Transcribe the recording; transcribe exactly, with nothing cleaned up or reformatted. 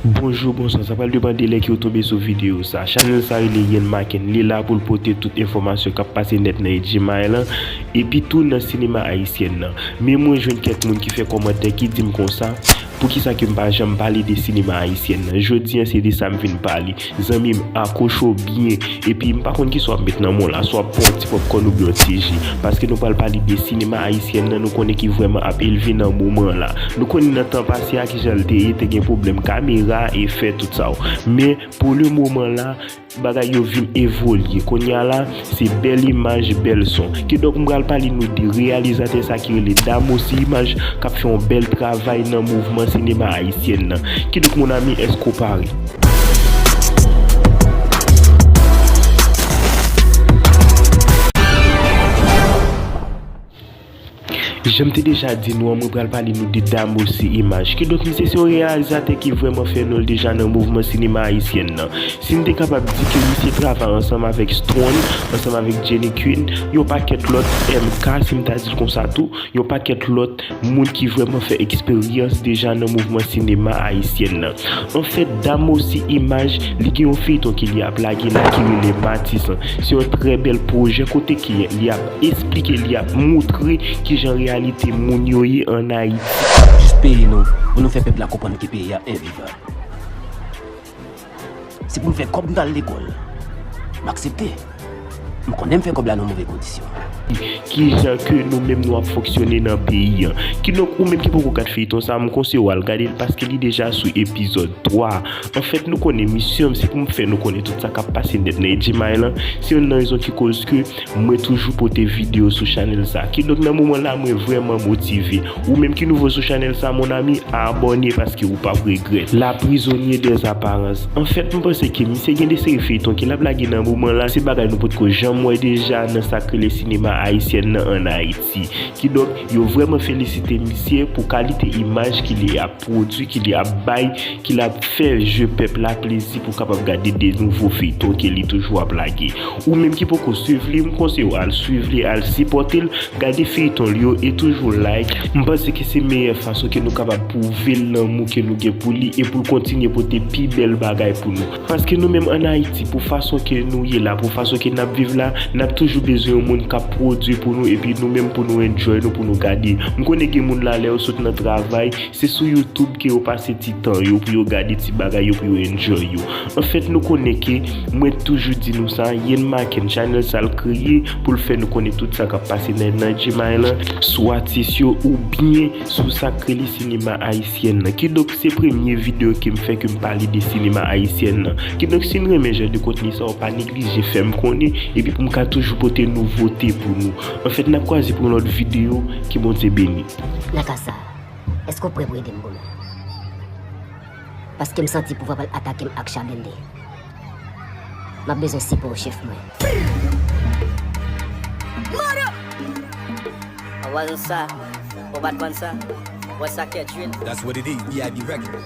Bonjou, bonswa. Sa pral depann de lè ke w tonbe sou videyo sa. Chanèl sa rele Ian Maken. Li la pou l pote tout enfòmasyon k ap pase nèt nan H M I lan, epi tou nan sinema ayisyen nan. Men mwen jwenn kèk moun ki fè kòmantè ki di m konsa, poukisa ke m pa janm pale de sinema ayisyen nan? Jodi a, se de sa m vin pale. Zanmi m, akwoche w byen. Epi m pa konn kisa w ap met nan men w la, swa w ap pran yon ti popcorn oubyen yon ti ji. Paske nou pral pale de sinema ayisyen nan, nou konnen ki vrèman ap elve nan moman la. Nou konnen nan tan pase a kijan l te ye, te gen pwoblèm kamera, efè, tout sa yo. Men, pou le moman la, bagay yo vin evolye. Kounye a la, se bèl imaj, bèl son. Kidonk, m pral pale nou de reyalizatè sa ki rele Damosi Image, k ap fè yon bèl travay nan mouvman sinema ayisyen nan. Kidonk, mon ami, èske w pare? Jan m te deja di nou an, mwen pral pale nou de Damosi Image. Kidonk, misye se yon reyalizatè ki vrèman fè non l deja nan mouvman sinema ayisyen nan. Si n te kapab di ke misye travay ansanm avèk Stone, ansanm avèk Jenny Queen, yon pakèt lòt, M K, si m ta di l konsa tou, yon pakèt lòt moun ki vrèman fè eksperyans deja nan mouvman sinema ayisyen nan. Anfèt, Damosi Image, li gen yon feyton ke li ap lage la ki rele Matisan. Se yon trè bèl pwojè kote ke li ap esplike, li ap moutre kijan reyalite moun yo ye ann Ayiti. Jis peye nou, pou nou fè pèp la konprann ke peyi a envivab. Se pou m fè kòb m t al lekòl. M aksepte. M konnen m fè kòb la nan move kondisyon. Kijan ke nou menm nou ap fonksyone nan peyi an. Kidonk, ou menm ki poko gad feyton sa, m konseye w al gade l paske li deja sou epizòd twa. Anfèt, nou konnen misyon m, se pou m fè nou konnen tout sa k ap pase nèt nan H M I lan. Se youn nan rezon ki koz ke mwen toujou pote videyo sou chanèl sa. Kidonk, nan moman la, mwen vrèman motive. Ou menm ki nouvo sou chanèl sa, mon ami, abòne paske ou p ap regrèt. La prisonnier des apparences. Anfèt, m panse ke misye gen de seri feyton ke l ap lage nan moman la, se bagay nou potko janm wè deja nan sa k rele sinema ayisyen nan ann Ayiti. Kidonk, yo vrèman felisite misye pou kalite imaj ke li ap pwodui, ke li ap bay, ke l ap fè je pèp la plezi pou kapab gade de nouvo feyton ke li toujou ap lage. Ou menm ki poko swiv li, m konseye w al swiv li, al sipòte l, gade feyton l yo e toujou like. M panse ke se meyè fason ke nou kapab pwouve l lanmou ke nou gen pou li e pou l kontinye pote pi bèl bagay pou nou. Paske nou menm ann Ayiti, pou fason ke nou ye la, pou fason ke n ap viv la, n ap toujou bezwen yon moun k ap pwodui pou nou epi nou menm pou nou enjoy nou, pou nou gade. M konnen gen moun la, lè yo sot nan travay, se sou YouTube ke yo pase ti tan yo pou yo gade ti bagay yo, pou yo enjoy yo. Anfèt, nou konnen ke mwen toujou di nou sa, Ian Maken, chanèl sa l kreye pou l fè nou konnen tout sa k ap pase nan, nan H M I lan, sou atis yo oubyen sou sa k rele sinema ayisyen nan. Kidonk, se premye videyo ke m fè ke m pale de sinema ayisyen nan. Kidonk, si n renmen jan de kontni sa yo, pa neglije fè m konnen, epi pou m ka toujou pote nouvote pou nou. Anfèt, n ap kwaze pou yon lòt videyo, ke Bondye beni. Nakasa, èske w prè pou ede m goumen? Paske m santi pouvwa pral atake m ak cha blende. M ap bezwen sipò w, chèf mwen. Murder! Ou pa konn sa? Ou pa t konn sa? Ou wè sa kèt jwil? That's what it is, B I B Record.